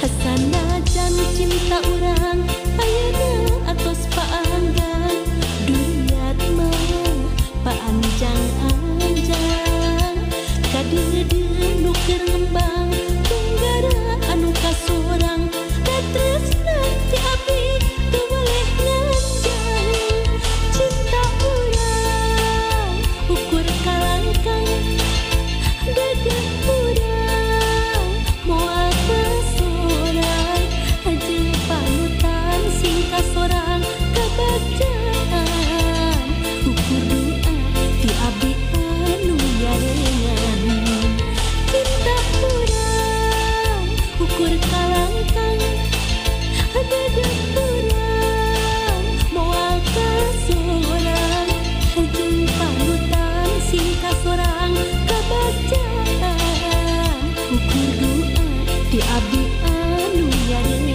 Sanajan cinta urang ayeuna atos paanggang, duriat mah paanjang-anjang. Kadeudeuh nu keur ngembang tunggara anu kasorang, da tresna ti abdi teu boleh nganjang. Cinta urang ukur kalangkang, dedeh urang moal kasorang, jeung panutan sing kasorang kabagjaan. Ukur doa ti abdi anu nyarengan. Cinta urang ukur kalangkang, dedeh urang moal kasorang, jeung panutan sing kasorang kabagjaan. Ukur doa ti abdi anu nyarengan.